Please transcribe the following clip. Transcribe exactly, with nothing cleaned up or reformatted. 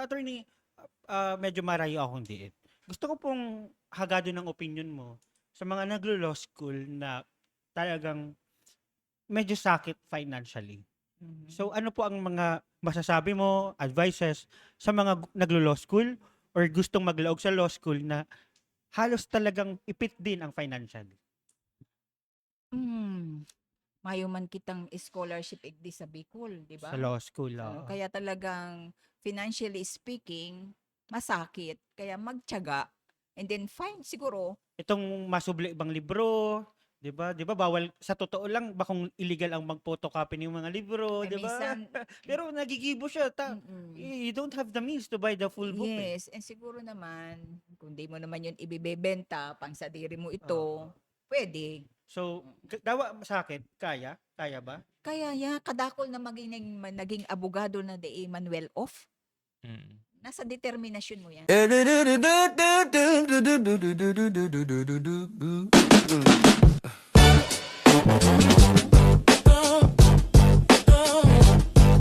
Attorney, ah, medyo marayo akong diin. Gusto ko pong hagadon ng opinion mo sa mga naglo-law school na talagang medyo sakit financially. Mhm. So, ano po ang mga masasabi mo, advices sa mga gu- naglo-law school or gustong maglaog sa law school na halos talagang ipit din ang financial? Hmm. Mayo man kitang scholarship igdi sa Bicol, di ba? Sa law school, Ano, oo. kaya talagang financially speaking, masakit. Kaya magtiyaga. And then find siguro, Itong masubli bang libro, 'di ba? 'Di ba bawal, sa totoo lang, bakong illegal ang mag-photocopy ng mga libro, eh, 'di ba? minsan, Pero nagigibo siya, ta mm-mm. You don't have the means to buy the full book eh. Yes, and siguro naman, kung di mo naman yun ibibebenta, pang sadiri mo ito, Oo. Pwede. So, k- dawa sakit, kaya? Kaya ba? Kaya ya, kadakol na maging, ma- naging abogado na di man well off. Mm. Nasa determinasyon mo yan.